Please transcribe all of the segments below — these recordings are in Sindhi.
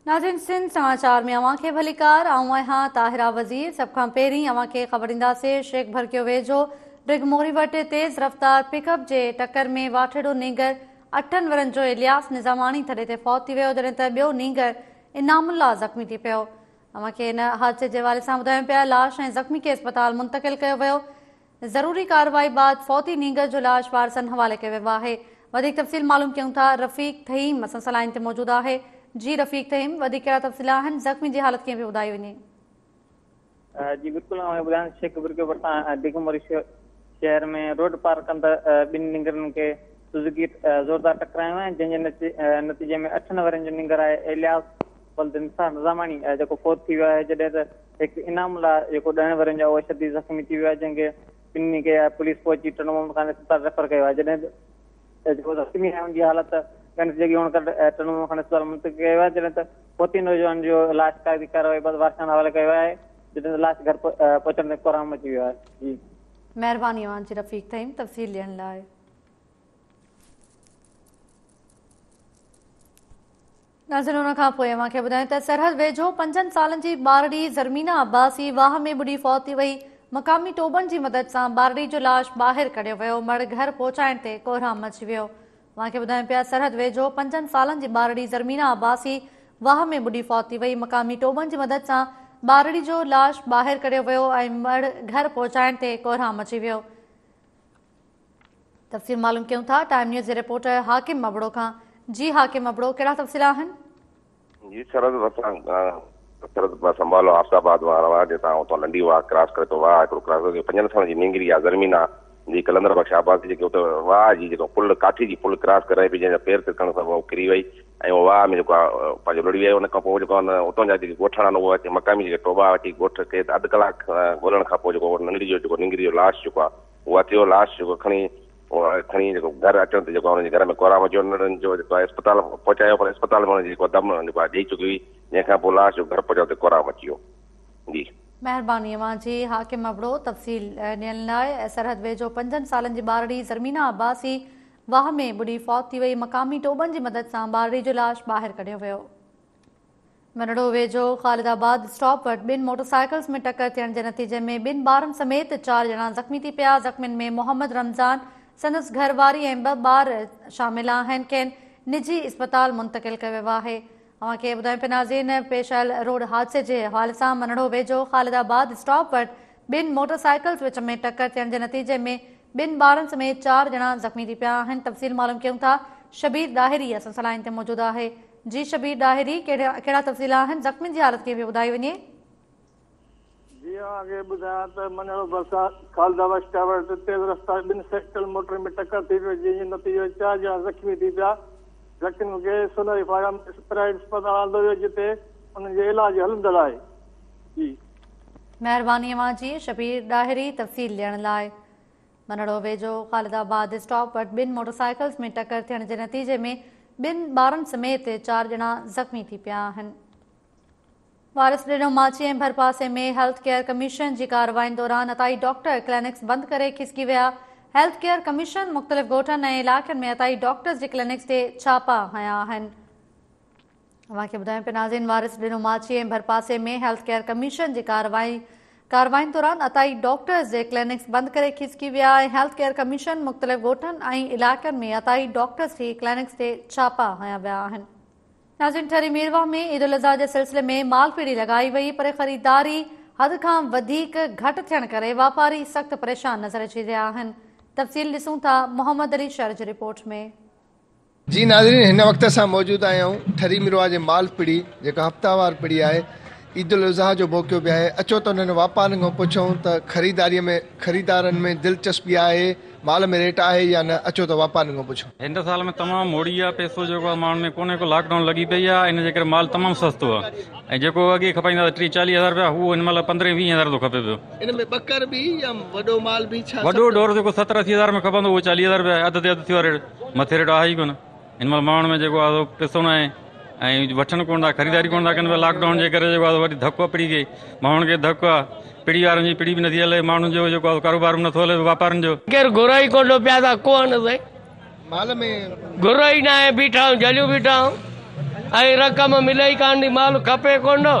ناظرين سنڌ سماچار ۾ اوهان کي ڀليڪار، آئون آهيان طاهره وزير. سڀ کان پهرين اوهان کي خبر ڏينداسين شيخ ڀرڪيو ويجهو ڊگهه موري وٽ تيز رفتار پڪ اپ جي ٽڪر ۾ واٺيڙو نينگر اٺن ورهين جو الياس نظاماڻي ٿڏي تي فوت ٿي ويو جڏهن ته ٻيو نينگر انعام الله زخمي ٿي پيو. اوهان کي ان حادثي جي حوالي سان ٻڌايون پيا لاش ۽ زخمي کي اسپتال منتقل ڪيو ويو. ضروري ڪارروائي بعد فوتي نينگر جو لاش وارثن حوالي ڪيو ويو آهي. وڌيڪ تفصيل معلوم ڪيون ٿا رفيق ٿهيم اسان سان لائين تي موجود آهي. جي رفيق ٿهيم وڌيڪ ڪهڙا تفصيل آهن زخمي جي حالت ڪيئن پئي ٻڌائي وڃي. جي بلڪل اوهان کي ٻڌايان شيخ برڪيو ڀرسان ڊگهه موري شهر ۾ روڊ پار ڪندڙ ٻن نينگرن کي سوزوڪي زوردار ٽڪرايو آهي جنهن جي نتيجي ۾ اٺن ورهين جو نينگر آهي الياس ولد نثار نظاماڻي جيڪو فوت ٿي ويو آهي جڏهن ته هڪ انعام الله جيڪو ڏهن ورهين جو آهي اهو شديد زخمي ٿي ويو آهي جنهن کي ٻنهي کي پوليس پهچي ٽنڊو محمد خان اسپتال ريفر ڪيو آهي جڏهن ته جيڪو زخمي آهي ان جي حالت ڳڻتي جوڳي هئڻ ڪري ٽنڊو محمد خان اسپتال منتقل ڪيو ويو آهي جڏهن ته فوتي نوجوان جو لاش ڪاغذي ڪارروائي بعد وارثن حوالي ڪيو ويو آهي جڏهن ته لاش گهر پهچڻ تي ڪهرام مچي ويو آهي جي. مهرباني اوهان جي رفيق ٿهيم تفصيل ڏيڻ لاء. ناظرين ان کان پوء اوهان کي ٻڌايون ته سرحد ويجهو پنجن سالن جي ٻارڙي زرمينا عباسي واهه ۾ ٻڏي فوت ٿي وئي، مقامي ٽوٻن جي مدد سان ٻارڙي جو لاش ٻاهر ڪڍيو ويو، مڙهه گهر پهچائڻ تي ڪهرام مچي ويو. اوهان کي ٻڌايون پيا سرحد ويجهو پنجن سالن جي ٻارڙي زرمينا عباسي واهه ۾ ٻڏي فوت ٿي وئي، مقامي ٽوٻن جي مدد سان ٻارڙي جو لاش ٻاهر ڪڍيو ويو ۽ مڙهه گهر پهچائڻ تي ڪهرام مچي ويو. تفصيل معلوم ڪيون ٿا ٽائيم نيوز جي رپورٽر حاڪم ابڙو کان. جي حاڪم ابڙو ڪهڙا تفصيل آهن؟ جي سرحد ڀرسان سرحد سنڀالو حافظ آباد وارا واهه جتان اتان لنڊي واهه ڪراس ڪري ٿو واهه هڪڙو ڪراس ڪري پنجن سالن جي نينگري آ زرمينا جي قلندر بخش آباد جيڪي اتي واهه جي جيڪو پل ڪاٺي جي پل ڪراس ڪري رهي پئي جنهن جا پير ترڪڻ سان هو ڪري وئي ۽ اهو واهه ۾ جيڪو آ پنهنجو لڙهي ويو ان کان پوء جيڪو آ اتان جا جيڪي ڳوٺاڻا آهن اهي اچي مقامي جيڪي ٽوٻا اچي ڳوٺ کي اڌ ڪلاڪ ڳولڻ کان پوء جيڪو ننڍڙي جو جيڪو نينگري جو لاش جيڪو آ اها ٿيو لاش جيڪو کڻي کڻي جيڪو گهر اچڻ تي جيڪو هن جي گهر ۾ ڪهرام اچي ويو ننڍڙن جو جيڪو آهي اسپتال پهچايو پر اسپتال ۾ هن جي جيڪو دم جيڪو آهي ڏئي چڪي هئي جنهن کان پوء لاش جو گهر پهچائڻ تي ڪهرام اچي ويو جي. مهرباني اوهان جي حاڪم ابڙو تفصيل ڏيڻ لاء سرحد ويجهو پنجن سالن جي ٻارڙي زرمينا عباسي واهه ۾ ٻڏي فوت ٿي وئي مقامي ٽوٻن جي مدد سان ٻارڙي جو لاش ٻاهر ڪڍيو ويو. منڙو ويجهو خالد آباد اسٽاپ وٽ ٻن موٽرسائيڪلز ۾ ٽڪر ٿيڻ جي نتيجي ۾ ٻن ٻارن سميت چار ڄڻا زخمي ٿي پيا، زخمين ۾ محمد رمضان، سندس گهر واري ۽ ٻه ٻار شامل آهن، کين نجي اسپتال منتقل ڪيو ويو آهي. اوهان کي ٻڌايون پيا ناظرين پيش آيل روڊ حادثي جي حوالي سان منڙو ويجهو خالد آباد اسٽاپ وٽ ٻن موٽرسائيڪلز وچ ۾ ٽڪر ٿيڻ جي نتيجي ۾ ٻن ٻارن سميت چار ڄڻا زخمي ٿي پيا آهن، تفصيل معلوم ڪيون ٿا شبير ڏاهري اسان سان لائين تي موجود آهي. جي شبير ڏاهري ڪهڙا تفصيل آهن زخمين جي حالت ڪيئن پئي ٻڌائي وڃي. جي اوهان کي ٻڌايان ته منهڙو ڀرسان خالد آباد اسٽاپ وٽ تيز رفتار ٻن سائيڪل موٽرن ۾ ٽڪر ٿي پيو جنهن جو نتيجو چار ڄڻا زخمي ٿي پيا زخمين کي سونهري فارم پرائيويٽ اسپتال آندو ويو جتي انهن جو علاج هلندڙ آهي جي. مهرباني اوهان جي شبير ڏاهري تفصيل ڏيڻ لاء. منهڙو ويجهو خالد آباد اسٽاپ وٽ ٻن موٽرسائيڪلز ۾ ٽڪر ٿيڻ جي نتيجي ۾ ٻن ٻارن سميت چار ڄڻا زخمي ٿي پيا آهن. وارث ڏنو ماڇي ۽ ڀرپاسي ۾ هيلٿ ڪيئر ڪميشن جي ڪاررواين دوران عطائي ڊاڪٽر ڪلينڪس بند ڪري کسڪي ويا. هيلٿ ڪيئر ڪميشن مختلف ڳوٺن ۽ علائقن ۾ عطائي ڊاڪٽرز جي ڪلينڪس تي ڇاپا هنيا آهن. اوهان کي ٻڌايون پيا ناظرين وارث ڏنو ماڇي ۽ ڀرپاسي ۾ هيلٿ ڪيئر ڪميشن جي ڪارروائي ڪارروائين دوران عطائي ڊاڪٽرز جي ڪلينڪس بند ڪري کسڪي ويا ۽ هيلٿ ڪيئر ڪميشن مختلف ڳوٺن ۽ علائقن ۾ عطائي ڊاڪٽرز جي ڪلينڪس تي ڇاپا هنيا ويا آهن. ناظرين ٺري ميرواهه ۾ عيد الاضحيٰ جي سلسلي ۾ مال پيڙي لڳائي وئي پر خريداري حد کان وڌيڪ گهٽ ٿيڻ ڪري واپاري سخت پريشان نظر اچي رهيا آهن تفصيل ڏسون ٿا محمد علي شر جي رپورٽ ۾. جي ناظرين هن وقت اسان موجود آهيون ٺري ميرواهه جي مال پڙي جيڪا هفتاوار پڙي آهي عيد الاضحيٰ جو موقعو به آهي اچو ته انهن واپارين کان پڇون ته خريداري ۾ خريدارن ۾ دلچسپي آهي مال ۾ ريٽ آهي يا نه اچو ته واپارين کان پڇون. هن سال ۾ تمام موڙي آ پئسو جيڪو آ ماڻهن ۾ ڪونهي ڪو لاڪ ڊائون لڳي پئي آ ان جي ڪري مال تمام سستو آ ۽ جيڪو اڳي کپائيندا هئا ٽيهه چاليهه هزار رپيا هو هن مهل پندرهين ويهين هزار ٿو کپي پيو. ان ۾ ٻڪر به يا وڏو مال به ڇا وڏو ڍور جيڪو ستر اسي هزار ۾ کپندو اهو چاليهه هزار رپيا آهي اڌ تي اڌ ٿيو آهي ريٽ مٿي ريٽ آهي ئي ڪونه هن مهل ماڻهن ۾ جيڪو آهي سو پئسو نه آهي ۽ وٺن ڪونه ٿا خريداري ڪونه ٿا ڪن پيا لاڪ ڊائون جي ڪري جيڪو آهي وڏي ڌڪ آهي پڙي کي ماڻهن کي ڌڪ آهي پڙي وارن جي پڙي به نٿي هلي ماڻهن جو جيڪو آهي ڪاروبار به نٿو هلي واپارين جو. ڪير گهرائي ڪونه پيا ٿا ڪوهن سائين. مال ۾. گهرائي نه آهي بيٺا آهيون جهليون بيٺا آهيون. ۽ رقم ملي ئي ڪانه ٿي، مال کپي ڪونه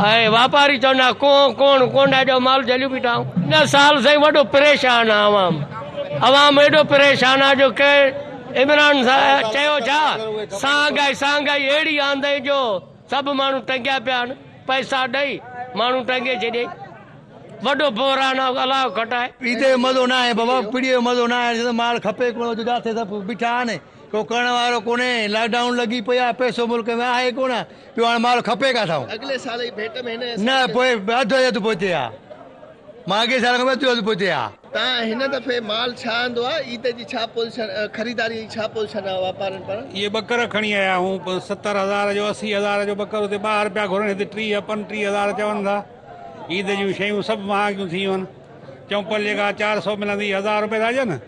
۽ واپاري چوندا ڪون ڪون ڪونڊا جو مال جهليون بيٺا آهيون. هن سال سائين وڏو پريشان آ عوام، عوام ايڏو پريشان آ جو ڪنهن عمران چيو ڇا سهانگائي سهانگائي اهڙي آندئي جو سڀ ماڻهو ٽنگيا پيا آهن، پئسا ڏئي ماڻهو ٽنگي ڇڏيئي. وڏو بحران آ الله کٽائي. عيد جو مزو ناهي بابا پڙي جو مزو ناهي مال کپي ڪونه جو جاٿي سڀ بيٺا آهن ڪو ڪرڻ وارو ڪونهي لاڪ ڊائون لڳي پئي آهي پئسو ملڪ ۾ آهي ڪونه پيو هاڻي مال کپي ڪاٿائون. اڳلي سال جي ڀيٽ ۾ هن سال نه پوء اڌ اڌ پوئتي آ مان اڳي سال کان به اڌ اڌ پوئتي آ. تان هن دفعي مال ڇا آندو آ عيد جي ڇا پوزيشن خريداري جي ڇا پوزيشن آ واپارين پاران. اهي ٻڪر کڻي آيا آهيون 70 هزار جو 80 هزار جو ٻڪر اتي 12 رپيا گهرن هتي 30 35 هزار چون ٿا. عيد جون شيون سڀ مهانگيون ٿي ويون آهن. چمپل جيڪا 400 ملندي 1000 روپيه ٿا ڏين.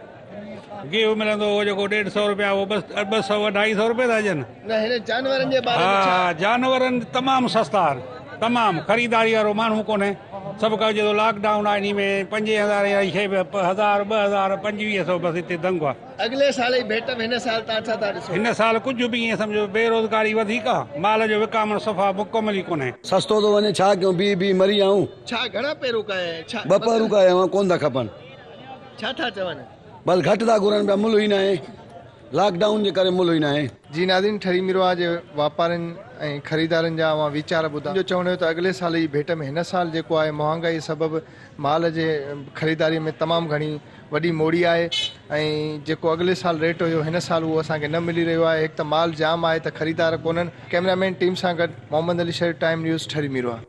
گيهه ملندو هو جيڪو 150 روپيا اهو 200 250 روپيه ٿا ڏين. نه هن جانورن جي باري ۾ ڇا؟ ها جانورن تمام سستا آهن تمام خريداري وارو ماڻهو ڪونهي سڀ ڪا جيڪو لاڪ ڊائون آهي انهي ۾ 5000 جي شيء به 1000 2000 2500 بس هتي دنگ آهي. اڳلي سال جي ڀيٽ ۾ هن سال تان ڇا ٿا ڏسو؟ هن سال ڪجهه به ائين سمجهو بيروزگاري وڌيڪ آ، مال جو وڪامڻ صفا مڪمل ئي ڪونهي. سستو ٿو وڃي ڇا ڪيون بيهي بيهي مري ويا آهيون. ڇا گهڻا پيرو ڪاهيا آهن؟ ڇا ٻه پهرو ڪاهيا آهيون ڪونه ٿا کپن. ڇا ٿا چون؟ بس گهٽ ٿا گهرن پيا ملهه ئي ناهي لاڪ ڊائون جي ڪري ملهه ئي ناهي. جي ناظرين ٺري ميرواهه جي واپارين ۽ خريدارن جا اوهان ويچار ٻڌا. جو چوڻ هيو ته اڳلي سال جي ڀيٽ ۾ هن سال جيڪو آهي مهانگائي سبب مال جي خريداري ۾ تمام گهڻي وڏي موڙي آهي ۽ جيڪو اڳلي سال ريٽ هيو هن سال اهو اسان کي نه ملي رهيو آهي هڪ ته مال جام آهي ته خريدار ڪونهن ڪئميرا مين ٽيم سان گڏ محمد علي شر ٽائيم نيوز ٺري ميرواهه.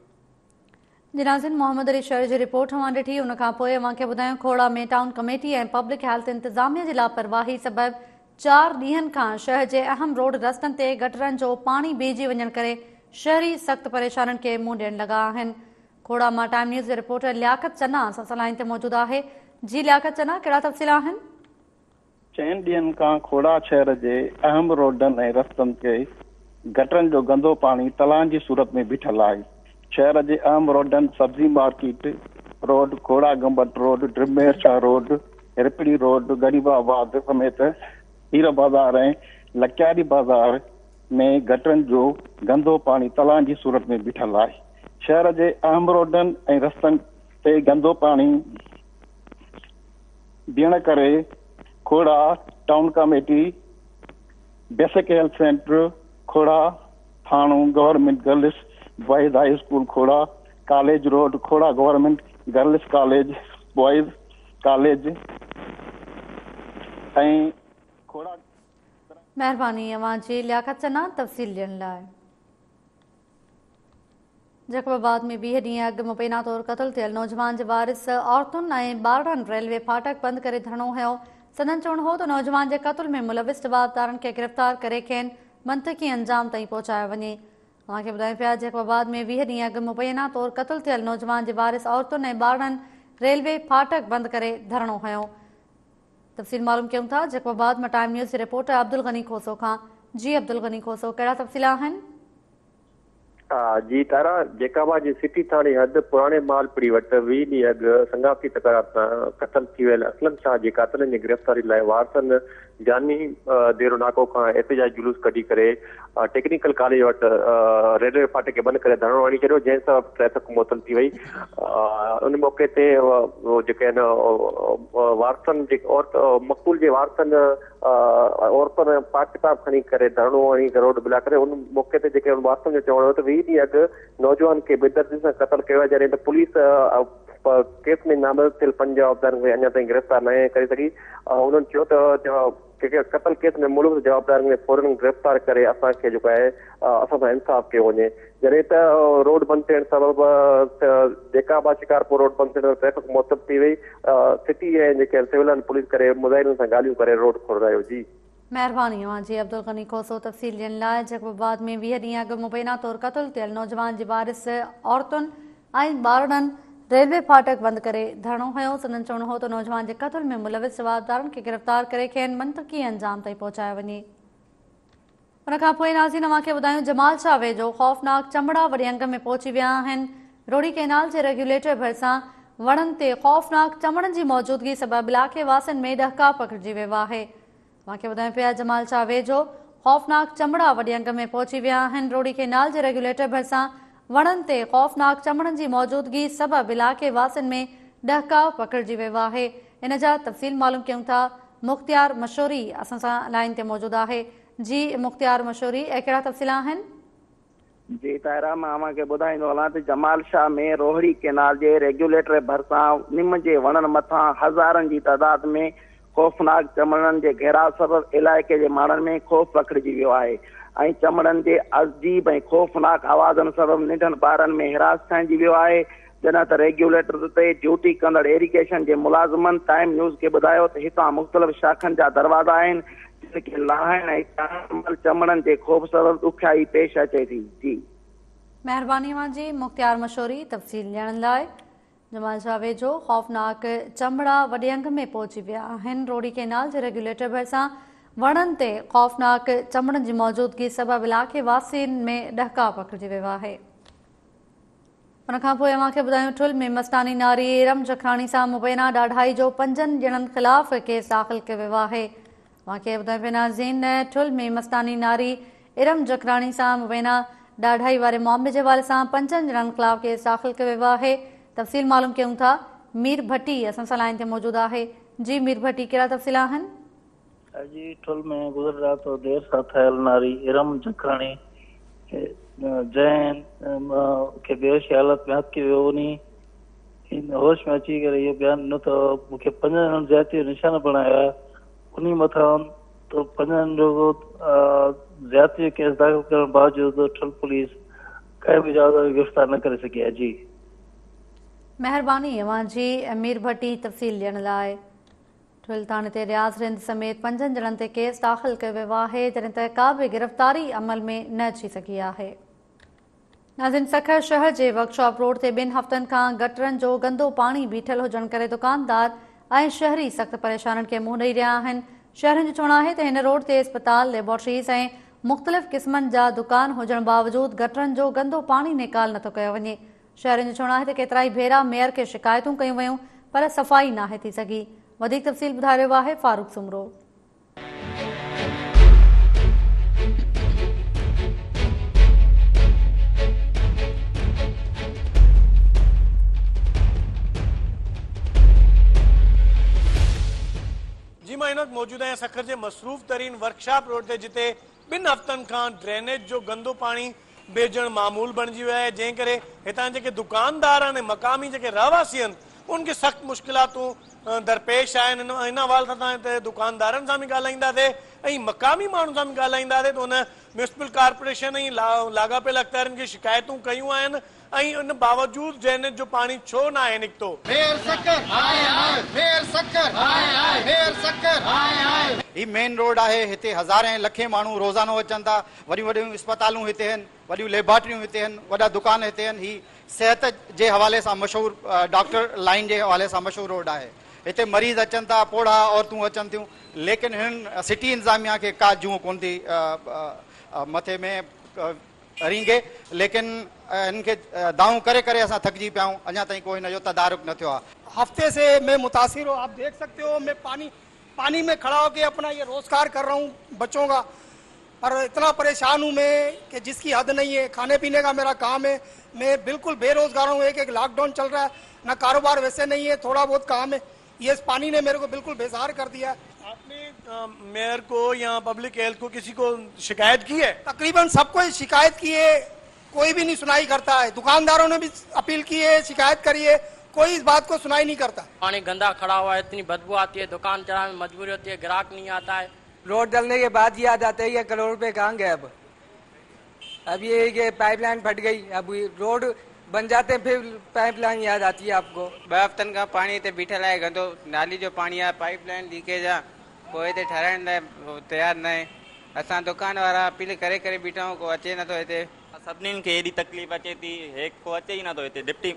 جي ناظرين محمد علي شر جي رپورٽ اوهان ڏٺي ان کان پوء اوهان کي ٻڌايون کوڙا ۾ ٽائون ڪميٽي ۽ پبلڪ هيلٿ انتظاميه جي لاپرواهي سبب 4 ڏينهن کان شهر جي اهم روڊ رستن تي گٽرن جو پاڻي بيهجي وڃڻ ڪري شهري سخت پريشانين کي منهن ڏيڻ لڳا آهن کوڙا مان ٽائيم نيوز جي رپورٽر لياقت چنا اسان سان لائين تي موجود آهي جي لياقت چنا ڪهڙا تفصيل آهن؟ چئن ڏينهن کان کوڙا شهر جي اهم روڊن ۽ رستن تي گٽرن جو گندو پاڻي تلائن جي صورت ۾ بيٺل آهي. شهر جي اهم روڊن سبزي مارڪيٽ روڊ، کوڙا گمبٽ روڊ، ڊرمير شاهه روڊ، رپڙي روڊ، غريب آباد سميت هير بازار ۽ لڪياري بازار ۾ گٽرن جو گندو پاڻي تلائن جي صورت ۾ بيٺل آهي. شهر جي اهم روڊن ۽ رستن تي گندو پاڻي بيهڻ ڪري Khora town committee, basic health centre, Khora ٿاڻو، government girls boys high school Khora, college road, Khora government girls college boys college ۽ Khora. مهرباني اوهان جي لياقت چنا تفصيل ڏيڻ لاء. جيڪب آباد ۾ 20 ڏينهن اڳ مبينا طور قتل ٿيل نوجوان جي وارث عورتن ۽ ٻارڙن ريلوي ڦاٽڪ بند ڪري ڌرڻو هنيو. سندن چوڻ هو ته نوجوان جي قتل ۾ ملوث جوابدارن کي گرفتار ڪري کين منطقي انجام تائين پهچايو وڃي. اوهان کي ٻڌايون پيا جيڪب آباد ۾ 20 ڏينهن اڳ مبينا طور قتل ٿيل نوجوان جي وارث عورتن ۽ ٻارڙن ريلوي ڦاٽڪ بند ڪري ڌرڻو هنيو. تفصيل معلوم ڪيون ٿا جيڪب آباد مان ٽائيم نيوز جي رپورٽر عبدالغني کوسو کان. جي عبدالغني کوسو ڪهڙا تفصيل آهن؟ جي تارا، جيڪب آباد جي سٽي ٿاڻي حد پراڻي مال پڙي وٽ 20 ڏينهن اڳ سنگافتي تڪرار تان قتل ٿي ويل اسلم شاهه جي قاتلن جي گرفتاري لاء وارثن جاني ديرو ناڪو کان احتجاجي جلوس ڪڍي ڪري ٽيڪنيڪل ڪاليج وٽ ريلوي ڦاٽڪ کي بند ڪري ڌرڻو هڻي ڇڏيو جنهن سبب ٽريفڪ معطل ٿي وئي ان موقعي تي جيڪي آهن وارثن جي عورت مقتول جي وارثن عورتن پاڪ ڪتاب کڻي ڪري ڌرڻو هڻي روڊ بلاڪ ڪري ان موقعي تي جيڪي وارثن جو چوڻ هو ته 20 ڏينهن اڳ نوجوان کي بيدردي سان قتل ڪيو آهي جڏهن ته پوليس ڪيس ۾ نامزد ٿيل پنج جوابدارن کي اڃا تائين گرفتار ناهي ڪري سگهي انهن چيو ته قتل ڪيس ۾ ملوث جوابدارن کي فورن گرفتار ڪري اسان کي جيڪو آهي اسان سان انصاف ڪيو وڃي جڏهن ته روڊ بند ٿيڻ سبب جيڪب آباد شڪارپور روڊ بند ٿيڻ سبب ٽريفڪ معطل ٿي وئي سٽي ۽ جيڪي سول آهن پوليس ڪري مظاهرين سان ڳالهيون ڪري روڊ کولرايو جي. مهرباني اوهان جي عبدالغني کوسو تفصيل ڏيڻ لاء جيڪب آباد ۾ 20 ڏينهن اڳ مبينا طور قتل ٿيل نوجوان جي وارث عورتن ۽ ٻارڙن ريلوي ڦاٽڪ بند ڪري ڌرڻو هنيو سندن چوڻ هو ته نوجوان جي قتل ۾ ملوث جوابدارن کي گرفتار ڪري کين منطقي انجام تائين پهچايو وڃي. ان کان پوء ناظرين اوهان کي ٻڌايون جمال شاهه ويجهو خوفناڪ چمڙا وڏي انگ ۾ پهچي ويا آهن روهڙي ڪئنال جي ريگيوليٽر ڀرسان وڻن تي خوفناڪ چمڙن جي موجودگي سبب علائقي واسين ۾ ڏهڪاء پکڙجي ويو آهي اوهان کي ٻڌايون پيا جمال شاهه ويجهو خوفناڪ چمڙا وڏي انگ ۾ پهچي ويا آهن. روهڙي ڪينال جي ريگيوليٽر ڀرسان وڻن تي خوفناڪ چمڙن جي موجودگي سبب علائقي واسين ۾ ڏهڪاء پکڙجي ويو آهي. ان جا تفصيل معلوم ڪيون ٿا مختيار مشوري اسان سان لائين تي موجود آهي. جي مختيار مشوري ڪهڙا تفصيل آهن؟ جي طاهره مان اوهان کي ٻڌائيندو هلان ته جمال شاهه ۾ روهڙي ڪينال جي ريگيوليٽر ڀرسان نم جي وڻن مٿان هزارن جي تعداد ۾ خوفناڪ چمڙن جي گهيراء سبب علائقي جي ماڻهن ۾ خوف پکڙجي ويو آهي ۽ چمڙن جي عجيب ۽ خوفناڪ آوازن سبب ننڍن ٻارن ۾ هراس ڇانئجي ويو آهي جڏهن ته ريگيوليٽر تي ڊيوٽي ڪندڙ ايريگيشن جي ملازمن ٽائيم نيوز کي ٻڌايو ته هتان مختلف شاخن جا دروازا آهن جن کي لاهڻ ۽ چاڙهڻ مهل چمڙن جي خوف سبب ڏکيائي پيش اچي ٿي. جي. مهرباني اوهان جي مختيار مشوري تفصيل ڏيڻ لاء. جمال شاهه ويجهو خوفناڪ چمڙا وڏي انگ ۾ پهچي ويا آهن روهڙي ڪينال جي ريگيوليٽر ڀرسان وڻن تي خوفناڪ چمڙن جي موجودگي سبب علائقي واسين ۾ ڏهڪاء پکڙجي ويو آهي. ان کان پوء اوهان کي ٻڌايون ٺل ۾ مستاني ناري ارم جکراڻي سان مبينا ڏاڍائي جو پنجن ڄڻن خلاف ڪيس داخل ڪيو ويو آهي. اوهان کي ٻڌايون پيا ناظرين ٺل ۾ مستاني ناري ارم جکراڻي سان مبينا ڏاڍائي واري معاملي جي حوالي سان پنجن ڄڻن خلاف ڪيس داخل ڪيو ويو آهي. تفصيل معلوم ڪيون ٿا مير ڀٽي اسان سان لائين تي موجود آهي. جي مير ڀٽي ڪهڙا تفصيل آهن؟ اڄ ٺل ۾ گذريل رات دير سان ٿيل ناري ارم جکراڻي جنهن کي بيهوشي حالت ۾ هٿ ڪيو ويو انهي هوش ۾ اچي ڪري اهو بيان ڏنو ته مون کي پنجن ڄڻن زيادتي جو نشانو بڻايو آهي انهي مٿان ته پنجن جو زيادتي جو ڪيس داخل ڪرڻ باوجود ٺل پوليس ڪنهن به جوابدار کي گرفتار نه ڪري سگهي آهي جي. مهرباني اوهان جي مير ڀٽي تفصيل ڏيڻ لاء. ٺل ٿاڻي تي رياض رند سميت پنجن ڄڻن تي ڪيس داخل ڪيو ويو آهي جڏهن ته ڪا به گرفتاري عمل ۾ نه اچي سگهي آهي. ناظرين سکر شهر جي ورڪشاپ روڊ تي ٻن هفتن کان گٽرن جو گندو پاڻي بيٺل هجڻ ڪري دڪاندار ۽ شهري سخت پريشانين کي منهن ڏئي رهيا آهن شهرين جو چوڻ آهي ته هن روڊ تي اسپتال ليبارٽريز ۽ مختلف قسمن جا دڪان هجڻ باوجود گٽرن جو گندو پاڻي نيڪال نٿو ڪيو وڃي شهرين جو چوڻ آهي ته ڪيترائي ڀيرا ميئر کي شڪايتون ڪيون ويون پر صفائي ناهي ٿي سگهي. وڌيڪ تفصيل ٻڌائي رهيو آهي فاروق سومرو. جي مان هن وقت موجود آهيان سکر جي مصروف ترين ورڪشاپ روڊ تي جتي ٻن هفتن کان ڊرينيج جو گندو پاڻي بيهجڻ معمول بڻجي ويو آهي جنهن ڪري هتان جيڪي دڪاندار آهن ۽ مقامي جيڪي رهواسي آهن انهن کي سخت مشڪلاتون درپيش آهن ان حوالي سان اسان هتي دڪاندارن سان به ڳالهائينداسين ۽ مقامي ماڻهن سان به ڳالهائينداسين ته هن ميونسپل ڪارپوريشن ۽ لاڳاپيل اختيارين کي شڪايتون ڪيون آهن ۽ ان باوجود ڊرينيج جو پاڻي ڇو ناهي نڪتو. ميئر سکر هاء هاء ميئر سکر هاء هاء ميئر سکر هاء هاء. هي مين روڊ آهي هتي هزارين لکين ماڻهو روزانو اچن ٿا وڏيون وڏيون اسپتالون هتي آهن، وڏيون ليبارٽريون هتي آهن، وڏا دڪان هتي آهن، هي صحت جي حوالي سان مشهور ڊاڪٽر لائين جي حوالي سان مشهور روڊ آهي، هتي مريض اچن ٿا، پوڙها عورتون اچن ٿيون، ليڪن هنن سٽي انتظاميا کي ڪا جونء ڪونه ٿي مٿي ۾ رينگي، ليڪن هنن کي دانهون ڪري ڪري اسان ٿڪجي پيا آهيون، اڃا تائين ڪو هن جو تدارڪ نه ٿيو آهي. هفتي سي مين متاثر هون آپ ديک سڪتي هو مين پاني پاني مين کڙا هو ڪي اپنا يي روزگار ڪر رها هون بچون ڪا پر اتنا پريشان هون مين ڪي جس ڪي حد نهين هي کاني پيني ڪا ميرا ڪام هي مين بلڪل بي روزگار هون ايڪ ايڪ لاڪ ڊائون چل رها هي نه ڪاروبار ويسي نهين هي ٿوڙا بهت ڪام هي يي اس پاني ني ميري ڪو بلڪل بيزار ڪر ديا هي. آپ ني ميئر ڪو يا پبلڪ هيلٿ ڪو ڪسي ڪو شڪايت ڪي هي؟ تقريبن سب ڪو شڪايت ڪي هي ڪوئي ڀي نهين سنائي ڪرتا هي دڪاندارون ني ڀي اپيل ڪي هي شڪايت ڪري هي ڪوئي اس بات ڪو سنائي نهين ڪرتا. پاني گندا کڙا هوا هي اتني بدبو آتي هي دڪان چلاني ۾ مجبوري هوتي هي گراهڪ نهين آتا هي. روڊ ڊلني ڪي بعد ياد آتا هي يي ڪروڙ روپي ڪهان گئي اب اب يي ڪي پائپ لائن ڦٽ گئي اب روڊ بن جاتي هين ڦر پائپ لائن ياد آتي هي آپ ڪو. ٻه هفتن کان پاڻي هتي بيٺل آهي گندو نالي جو پاڻي آهي پائپ لائن ليڪيج آهي ڪو هتي ٺهرائڻ لاء تيار ناهي اسان دڪان وارا اپيل ڪري ڪري بيٺا آهيون ڪو اچي نٿو هتي. سڀنين کي ايڏي تڪليف اچي ٿي هي ڪو اچي ئي نٿو هتي ڊپٽي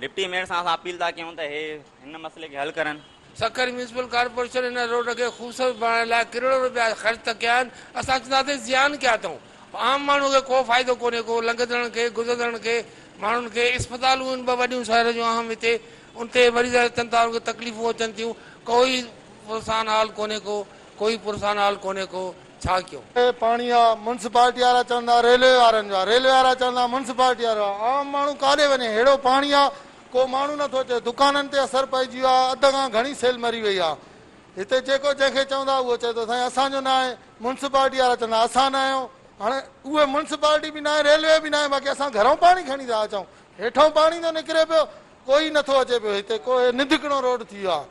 ڊپٽي ميئر سان اسان اپيل ٿا ڪيون ته هي هن مسئلي کي حل ڪرن. سکر ميونسپل ڪارپوريشن هن روڊ کي خوبصورت بڻائڻ لاء ڪروڙين روپيا خرچ ته ڪيا آهن، اسان چونداسين زيان ڪيا اٿئون، عام ماڻهو کي ڪو فائدو ڪونهي ڪو، لنگهندڙن کي، گذرندڙن کي، ماڻهن کي، اسپتالون آهن ٻه وڏيون شهر جون اهم هتي، ان تي مريض اچن ٿا انهن کي تڪليفون اچن ٿيون، ڪوئي پرسان حال ڪونهي ڪو، ڪوئي پرسان حال ڪونهي ڪو. ڇا ڪيون؟ هي پاڻي آ ميونسپالٽي وارا چوندا ريلوي وارن جو آ ريلوي وارا چوندا ميونسپالٽي وارو آ عام ماڻهو ڪاڏي وڃي ههڙو پاڻي آ ڪو ماڻهو نٿو اچي دڪانن تي اثر پئجي ويو آ اڌ کان گهڻي سيل مري وئي آ هتي جيڪو جنهن کي چوندا اهو چئي ٿو سائين اسان جو ناهي ميونسپالٽي وارا چوندا اسان ناهيون هاڻي اهي ميونسپالٽي به ناهي ريلوي به ناهي باقي اسان گهرئون پاڻي کڻي ٿا اچون هيٺئون پاڻي ٿو نڪري پيو ڪوئي نٿو اچي پيو هتي ڪو هي نڌڪڻو روڊ ٿي ويو آ.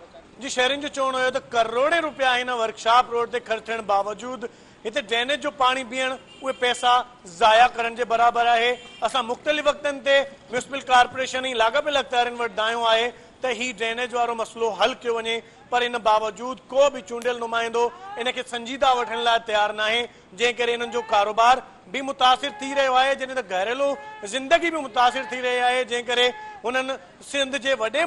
جي شهرين جو چوڻ هيو ته ڪروڙين روپيا هن ورڪشاپ روڊ تي خرچ ٿيڻ باوجود هتي ڊرينيج جو پاڻي بيهڻ اهي پئسا ضايع ڪرڻ جي برابر آهي اسان مختلف وقتن تي ميونسپل ڪارپوريشن ۽ لاڳاپيل اختيارين وٽ دانهيو آهي ته هي ڊرينيج وارو مسئلو حل ڪيو وڃي پر ان باوجود ڪو به چونڊيل نمائندو ان کي سنجيده وٺڻ لاء تيار ناهي جنهن ڪري انهن جو ڪاروبار به متاثر ٿي رهيو آهي جڏهن ته گهريلو زندگي به متاثر ٿي رهي آهي جنهن ڪري هنن سنڌ جي وڏي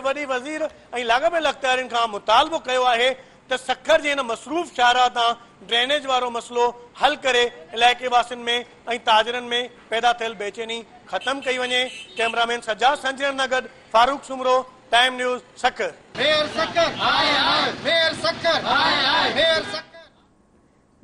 وڏي وزير ۽ لاڳاپيل اختيارين کان مطالبو ڪيو آهي ته سکر جي هن مصروف شاهراهه تان ڊرينيج وارو مسئلو حل ڪري علائقي واسين ۾ ۽ تاجرن ۾ پيدا ٿيل بيچيني ختم ڪئي وڃي ڪئميرامين سجاد سنجرڻ سان گڏ Farooq Soomro time news Sukkur. Mayor Sukkur high high mayor Sukkur high high mayor Sukkur.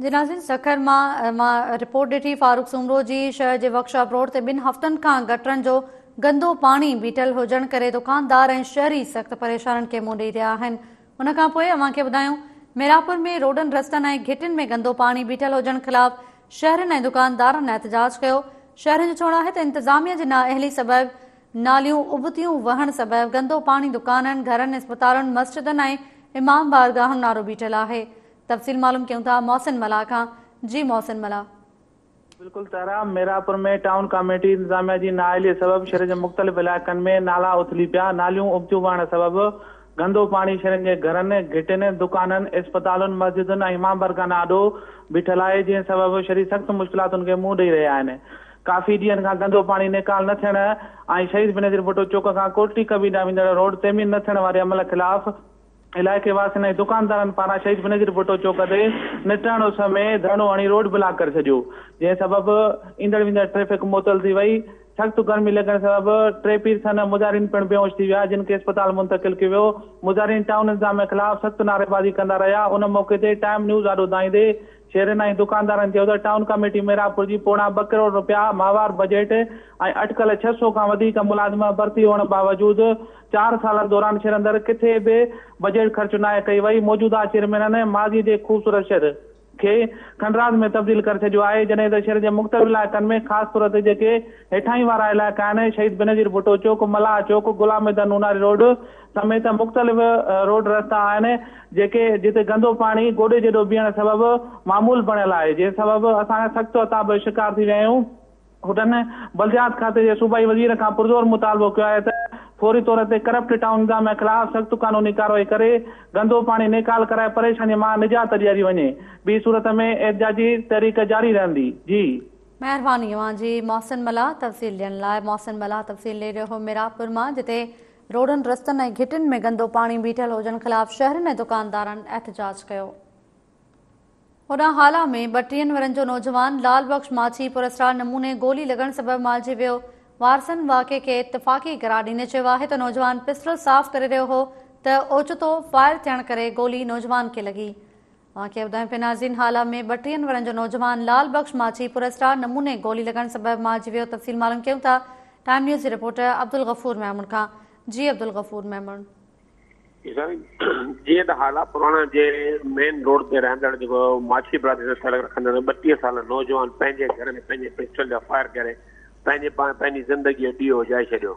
جي ناظرين سکر مان مان رپورٽ ڏٺي فاروق سومرو جي شهر جي ورڪشاپ روڊ تي ٻن هفتن کان گٽرن جو گندو پاڻي بيٺل هجڻ ڪري دڪاندار ۽ شهري سخت پريشانين کي منهن ڏئي رهيا آهن ان کان پوء اوهان کي ٻڌايون ميراپور ۾ روڊن رستن ۽ گهٽين ۾ گندو پاڻي بيٺل هجڻ خلاف شهرين ۽ دڪاندارن احتجاج ڪيو شهرين جو چوڻ آهي ته انتظاميه جي نااهلي سبب ناليون ابتيون وهڻ سبب گندو پاڻي دڪانن گهرن اسپتالن مسجدن ۽ امام بارگاهن آڏو بيٺل آهي تفصيل معلوم ڪيون ٿا محسن ملاح کان جي محسن ملاح. بلڪل طاهره، ميراپور ۾ ٽائون ڪاميٽي انتظاميا جي نااهلي سبب شھر جي مختلف علائقن ۾ نالا اٿلي پيا، ناليون ابتيون وهڻ سبب گندو پاڻي شھرين جي گهرن، گهٽين، دڪانن، اسپتالن، مسجدن ۽ امام بارگاهن آڏو بيٺل آهي، جنهن سبب شھري سخت مشڪلاتن کي منهن ڏئي رهيا آهن. ڪافي ڏينهن کان گندو پاڻي نيڪال نه ٿيڻ ۽ شهيد بينظير ڀٽو چوڪ کان ڪوٽڙي ڪبير ڏانهن ويندڙ روڊ تعمير نه ٿيڻ واري عمل خلاف علائقي واسين ۽ دڪاندارن پاران شهيد بينظير ڀٽو چوڪ تي نٽهڻ اس ۾ ڌرڻو هڻي روڊ بلاڪ ڪري ڇڏيو، جنهن سبب ايندڙ ويندڙ ٽريفڪ معطل ٿي وئي، سخت گرمي لڳڻ سبب ٽي پيرسن مظاهرين پڻ بيهوش ٿي ويا، جن کي اسپتال منتقل ڪيو ويو، مظاهرين ٽائون انتظاميه خلاف سخت نعريبازي ڪندا رهيا، ان موقعي تي ٽائيم نيوز آڏو دانهيندي شهرين ۽ دڪاندارن چيو ته ٽائون ڪميٽي ميرانپور جي پوڻا ٻه ڪروڙ رپيا ماهوار بجيٽ ۽ اٽڪل 600 کان وڌيڪ ملازم ڀرتي هئڻ باوجود چار سالن دوران شھر اندر ڪٿي به بجيٽ خرچ ناهي ڪئي وئي، موجوده چيئرمينن ماضي جي خوبصورت شھر کي کنڊرات ۾ تبديل ڪري ڇڏيو آهي، جڏهن ته شھر جي مختلف علائقن ۾ خاص طور تي جيڪي هيٺاهين وارا علائقا آهن شهيد بينظير ڀٽو چوڪ، ملاح چوڪ، غلام حيدر نوناري روڊ سميت مختلف روڊ رستا آهن جيڪي جتي گندو پاڻي گوڏي جيڏو بيهڻ سبب معمول بڻيل آهي، جنهن سبب اسان سخت عتاب جو شڪار ٿي ويا آهيون. هنن بلديات کاتي جي صوبائي وزير کان پرزور مطالبو ڪيو آهي ته فوري طور تي ڪرپٽ ٽائون انتظاميا خلاف سخت قانوني ڪارروائي ڪري گندو پاڻي نيڪال ڪرائي پريشاني مان نجات ڏياري وڃي ٻي صورت ۾ احتجاجي تحريڪ جاري رهندي. جي. مهرباني اوهان جي محسن ملاح تفصيل ڏيڻ لاء محسن ملاح تفصيل ڏئي رهيو هو ميرانپور مان جتي روڊن رستن ۽ گهٽين ۾ گندو پاڻي بيٺل هجڻ خلاف شهرين ۽ دڪاندارن احتجاج ڪيو. هوڏانهن هالا ۾ 32 ورهين جو نوجوان لال بخش ماڇي پراسرار نموني گولي لڳڻ سبب مارجي ويو. وارثن واقعي کي اتفاقي قرار ڏيندي چيو آهي ته نوجوان پسٽل صاف ڪري رهيو هو ته اوچتو فائر ٿيڻ ڪري گولي نوجوان کي لڳي. اوهان کي ٻڌايون پيا ناظرين هالا ۾ 32 ورهين جو نوجوان لال بخش ماڇي پراسرار نموني گولي لڳڻ سبب مارجي ويو تفصيل معلوم ڪيون ٿا ٽائيم نيوز جي رپورٽر عبدالغفور ميمڻ کان جي عبدالغفور ميمڻ. جيئن ته هالا پراڻا جي مين روڊ تي رهندڙ جيڪو ماڇي برادري سان تعلق رکندڙ 32 سالا نوجوان پنهنجي گهر ۾ پنهنجي پسٽل جا فائر ڪري پنهنجي پاڻ پنهنجي زندگي جو ڏيئو اجهائي ڇڏيو.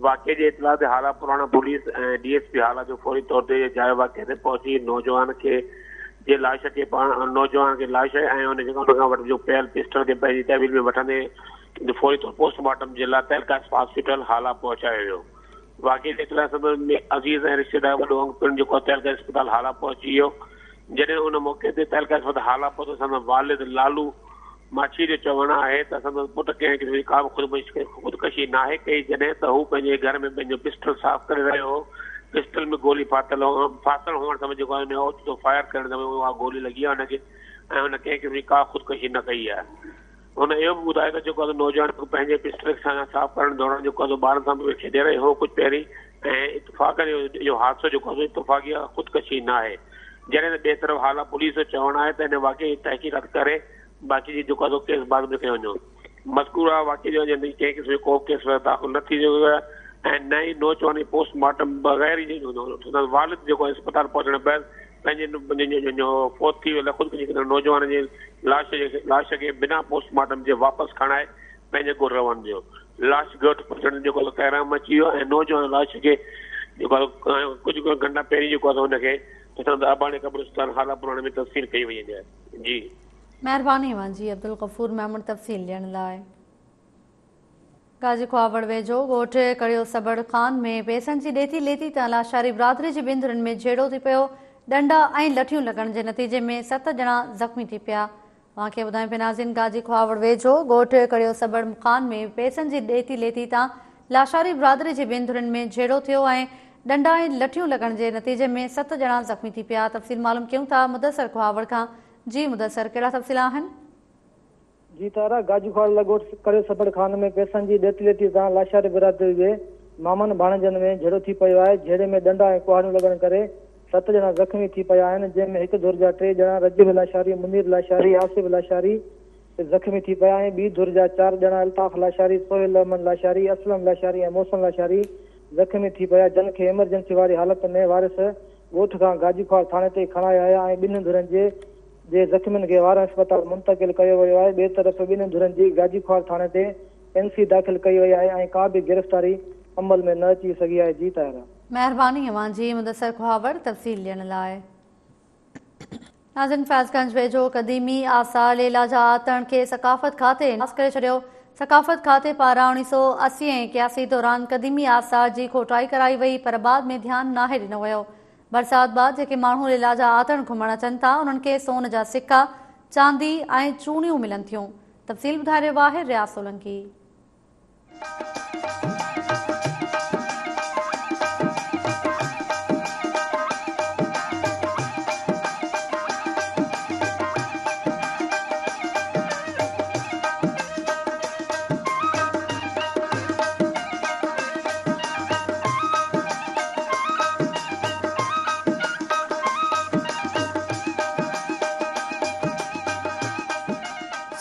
واقعي جي اطلاع تي Hala Purana police ۽ D S P Hala جو فوري طور تي جاء واقعي تي پهچي نوجوان کي جي لاش کي پاڻ نوجوان کي لاش ۽ ان جي ان کان وٽ جو پيل پسٽل کي پنهنجي تحويل ۾ وٺندي فوري طور پوسٽ مارٽم جي لاء تعلقه هاسپيٽل هالا پهچايو ويو. واقعي جي اطلاع سبب ۾ عزيز ۽ رشتيدار وڏو انگ پڻ جيڪو تعلقه اسپتال هالا پهچي ويو جڏهن ان موقعي تي تعلقه اسپتال هالا پهتو سندس والد لالو ماڇي جو چوڻ آهي ته سندس پٽ ڪنهن قسم جي ڪا به خودڪشي ناهي ڪئي جڏهن ته هو پنهنجي گهر ۾ پنهنجو پسٽل صاف ڪري رهيو هو پسٽل ۾ گولي ڦاٿل ڦاٿل هئڻ سبب جيڪو آهي ان اوچتو فائر ڪرڻ سبب اها گولي لڳي آهي ان کي ۽ هن ڪنهن قسم جي ڪا خودڪشي نه ڪئي آهي. هن اهو به ٻڌايو ته جيڪو اڌ نوجوان پنهنجي پسٽل سان صاف ڪرڻ دوران جيڪو اڌ ٻارن سان به کيڏي رهيو هو ڪجهه پهرين ۽ اتفاقن اهو حادثو جيڪو آهي اتفاقي خودڪشي ناهي. جڏهن ته ٻئي طرف هالا پوليس جو چوڻ آهي ته هن واقعي جي تحقيقات ڪري باقي جي جيڪو آهي سو ڪيس بعد ۾ ڪيو وڃو. مذڪوره واقعي جو اڃا تائين ڪنهن قسم جو ڪو به ڪيس داخل نه ٿي سگهيو آهي ۽ نه ئي نوجوان جي پوسٽ مارٽم بغير ئي سندس والد جيڪو آهي اسپتال پهچڻ بعد پنهنجي فوت ٿي ويل خودڪشي ڪندڙ نوجوان جي لاش کي بنا پوسٽ مارٽم جي واپس کڻائي پنهنجي ڳوٺ روانو ٿيو. لاش ڳوٺ پهچڻ تي جيڪو آهي سو ڪهرام مچي ويو ۽ نوجوان لاش کي جيڪو آهي سو ڪجهه گهنٽا پهرين جيڪو آهي سو ان کي سندس اباڻي قبرستان هالا پراڻي ۾ تدفين ڪئي وئي آهي. جي. مهرباني اوهان جي عبدالغفور ميمڻ تفصيل ڏيڻ لاء. غازي کهاوڙ ويجهو ڳوٺ ڪڙيو سبڙ خان ۾ پئسن جي ڏيتي ليتي تان لاشاري برادري جي ٻن ڌرين ۾ جهيڙو ٿي پيو، ڏنڊا ۽ لٺيون لڳڻ جي نتيجي ۾ ست ڄڻا زخمي ٿي پيا. اوهان کي ٻڌايون پيا ناظرين گاجي کهاوڙ ويجهو ڳوٺ ڪڙيو سبڙ خان ۾ پئسن جي ڏيتي ليتي تان لاشاري برادري جي ٻن ڌرين ۾ جهيڙو ٿيو ۽ ڏنڊا ۽ لٺيون لڳڻ جي نتيجي ۾ ست ڄڻا زخمي ٿي پيا تفصيل معلوم ڪيون ٿا مدثر کهاوڙ کان جي مدثر ڪهڙا تفصيل آهن. جي طاهره گاجي کهاوڙ لڳ ڳوٺ ڪڙيو سبڙ خان ۾ پئسن جي ڏيتي ليتي تان لاشاري برادري جي مامن ڀاڻيجن ۾ جهيڙو ٿي پيو آهي جهيڙي ۾ ڏنڊا ۽ ڪهاڙيون لڳڻ ڪري ست ڄڻا زخمي ٿي پيا آهن، جنهن ۾ هڪ ڌر جا ٽي ڄڻا رجب لاشاري، منير لاشاري، آصف لاشاري زخمي ٿي پيا ۽ ٻي ڌر جا چار ڄڻا الطاف لاشاري، سهيل احمد لاشاري، اسلم لاشاري ۽ محسن لاشاري زخمي ٿي پيا، جن کي ايمرجنسي واري حالت ۾ وارث ڳوٺ کان گاجي کهاوڙ ٿاڻي تي کڻائي آيا ۽ ٻنهي ڌرين جي جي زخمين کي وارهه اسپتال منتقل ڪيو ويو آهي، ٻئي طرف ٻنهي ڌرين جي گاجي کهاوڙ ٿاڻي تي اين سي داخل ڪئي وئي آهي ۽ ڪا به گرفتاري عمل ۾ نه اچي سگهي آهي، جي طاهره. مهرباني اوهان جي مدثر کهاوڙ تفصيل ڏيڻ لاء. ناظرين فيض گنج ويجهو قديمي آثار ليلا جا آتڻ کي ثقافت کاتي ناس ڪري ڇڏيو ثقافت کاتي پاران 1980 ۽ 81 دوران قديمي آثار جي کوٽائي ڪرائي وئي پر بعد ۾ ڌيان ناهي ڏنو ويو برسات بعد جيڪي ماڻهو ليلا جا آتڻ گهمڻ اچن ٿا انهن کي سون جا سڪا چاندي ۽ چوڙيون ملن ٿيون تفصيل ٻڌائي رهيو آهي رياض سولنگي.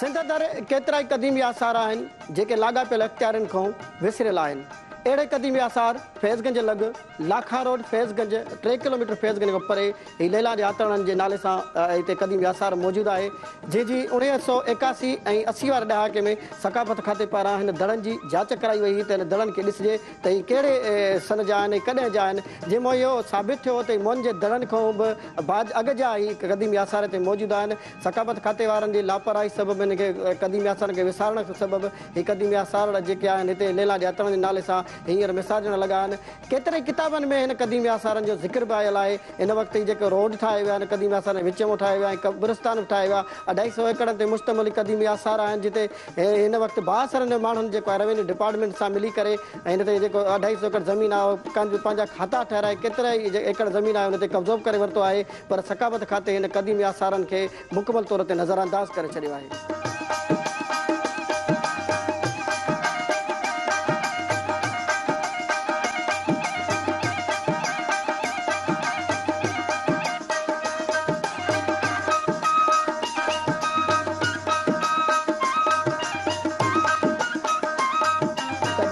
سنڌ اندر ڪيترائي قديمي آثار آهن، جيڪي لاڳاپيل اختيارين کان وسريل آهن. اهڙي قديمي آثار فيض گنج لڳ لاکا روڊ فيض گنج ٽي ڪلوميٽر فيض گنج کان پري هي ليلان جي آتڻن جي نالي سان هتي قديمي آثار موجود آهي جنهن جي 1981 ۽ 80 واري ڏهاڪي ۾ ثقافت کاتي پاران هن دڙن جي جاچ ڪرائي وئي هئي ته هن دڙن کي ڏسجي ته هي ڪهڙي سن جا آهن ۽ ڪڏهن جا آهن جنهن مان اهو ثابت ٿيو ته هي موهن جي دڙن کان به بعد اڳ جا هي قديمي آثار هتي موجود آهن. ثقافت کاتي وارن جي لاپرواهي سبب هن کي قديمي آثارن کي وسارڻ سبب هي قديمي آثار جيڪي آهن هتي ليلان جي آتڻن جي نالي سان هينئر ميسارجڻ لڳا آهن. ڪيترن ئي ڪتابن ۾ هن قديمي آثارن جو ذڪر به آيل آهي. هن وقت هي جيڪو روڊ ٺاهيو ويو آهي هن قديمي آثارن جي وچ مان ٺاهيو ويو آهي ۽ قبرستان به ٺاهيو ويو آهي. اڍائي سئو ايڪڙن تي مشتمل هي قديمي آثار آهن جتي هن وقت بااثر ماڻهن جيڪو آهي روينيو ڊپارٽمينٽ سان ملي ڪري ۽ هن تي جيڪو اڍائي سئو ايڪڙ زمين آهي اهو پنهنجا کاتا ٺهرائي ڪيترائي ايڪڙ زمين آهي ان تي قبضو به ڪري ورتو آهي. پر ثقافت کاتي هن قديمي آثارن کي مڪمل طور تي نظرانداز ڪري ڇڏيو آهي.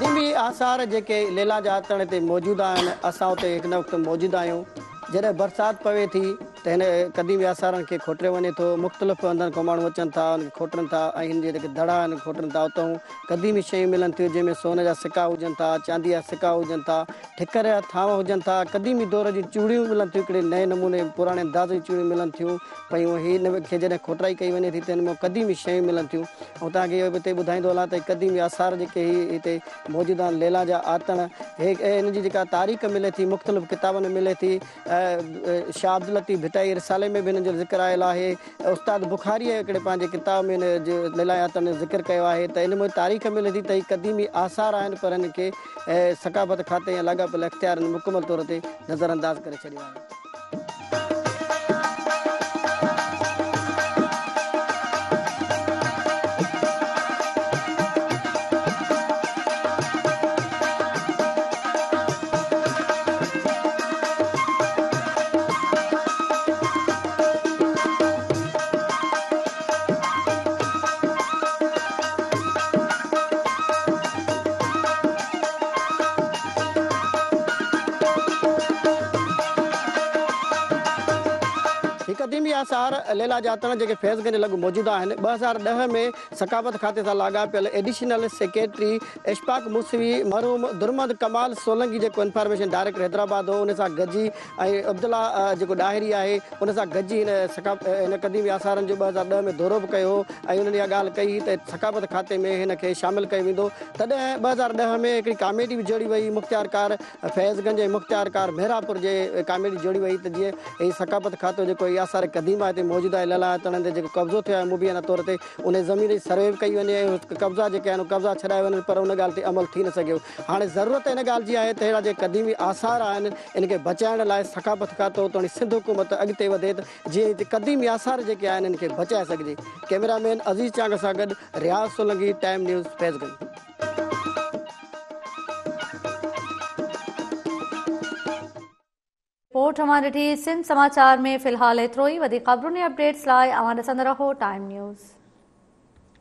قديمي آثار جيڪي ليلا جا آتڻ تي موجود آهن، اسان اتي هن وقت موجود آهيون. جڏهن برسات پوي ٿي ته هن قديمي آثارن کي کوٽريو وڃي ٿو. مختلف هنڌن کان ماڻهو اچن ٿا، ان کي کوٽرن ٿا ۽ هن جي جيڪي دڙا آهن کوٽرن ٿا. اتان قديمي شيون ملن ٿيون، جنهن ۾ سون جا سڪا هجن ٿا، چاندي جا سڪا هجن ٿا، ٺڪر جا ٿانو هجن ٿا، قديمي دور جون چوڙيون ملن ٿيون، هڪڙي نئين نموني پراڻي انداز جون چوڙيون ملن ٿيون پيون. هن کي جڏهن کوٽرائي ڪئي وڃي ٿي ته هن مان قديمي شيون ملن ٿيون. آئون توهان کي اهو به هتي ٻڌائيندو هلان ته قديمي آثار جيڪي هي هتي موجود آهن ليلا جا آتڻ هي ان جي جيڪا تاريخ ملي ٿي مختلف ڪتابن ۾ ملي ٿي شاهه عبداللطيف ڀٽائي رسالي ۾ به هن جو ذڪر آيل آهي استاد بخاريء هڪڙي پنهنجي ڪتاب ۾ هن جي ليلا جي آتڻ جو ذڪر ڪيو آهي ته ان ۾ تاريخ ملي ٿي ته هي قديمي آثار آهن پر هن کي ثقافت کاتي يا لاڳاپيل اختيارين مڪمل طور تي نظرانداز ڪري ڇڏيو آهي. قديمي آثار ليلا جاتڻ جيڪي فيض گنج لڳ موجود آهن، 2010 ۾ ثقافت کاتي سان لاڳاپيل ايڊيشنل سيڪريٽري اشفاق موسوي مرحوم درمحمد ڪمال سولنگي جيڪو انفارميشن ڊائريڪٽر حيدرآباد هو ان سان گڏجي ۽ عبدالله جيڪو ڏاهري آهي ان سان گڏجي هن هن قديمي آثارن جو 2010 ۾ دورو به ڪيو هو ۽ انهن اها ڳالهه ڪئي هئي ته ثقافت کاتي ۾ هن کي شامل ڪيو ويندو تڏهن 2010 ۾ هڪڙي ڪاميٽي به جوڙي وئي مختيارڪار فيض گنج ۽ مختيارڪار محرابپور جي ڪاميٽي جوڙي وئي ته جيئن هي ثقافت کاتو جيڪو هي آثار قديمه هتي موجود آهي ليلا تڻن تي جيڪو قبضو ٿيو آهي مبينا طور تي انهي زمين جي سروي به ڪئي وڃي ۽ قبضا جيڪي آهن قبضا ڇڏايا وڃن پر ان ڳالهه تي عمل ٿي نه سگهيو هاڻي ضرورت ان ڳالهه جي آهي ته اهڙا جيڪي قديمي آثار آهن ان کي بچائڻ لاء ثقافت کاتو توڻي سنڌ حڪومت اڳتي وڌي ته جيئن هتي قديمي آثار جيڪي آهن ان کي بچائي سگهجي ڪئميرا مين عزيز چانگ سان گڏ Riaz Solangi time news Faiz Ganj. Report اوهان ڏٺي سنڌ سماچار ۾ في الحال ايترو ئي وڌيڪ خبرن ۽ اپڊيٽس لاء اوهان ڏسندا رهو ٽائيم نيوز.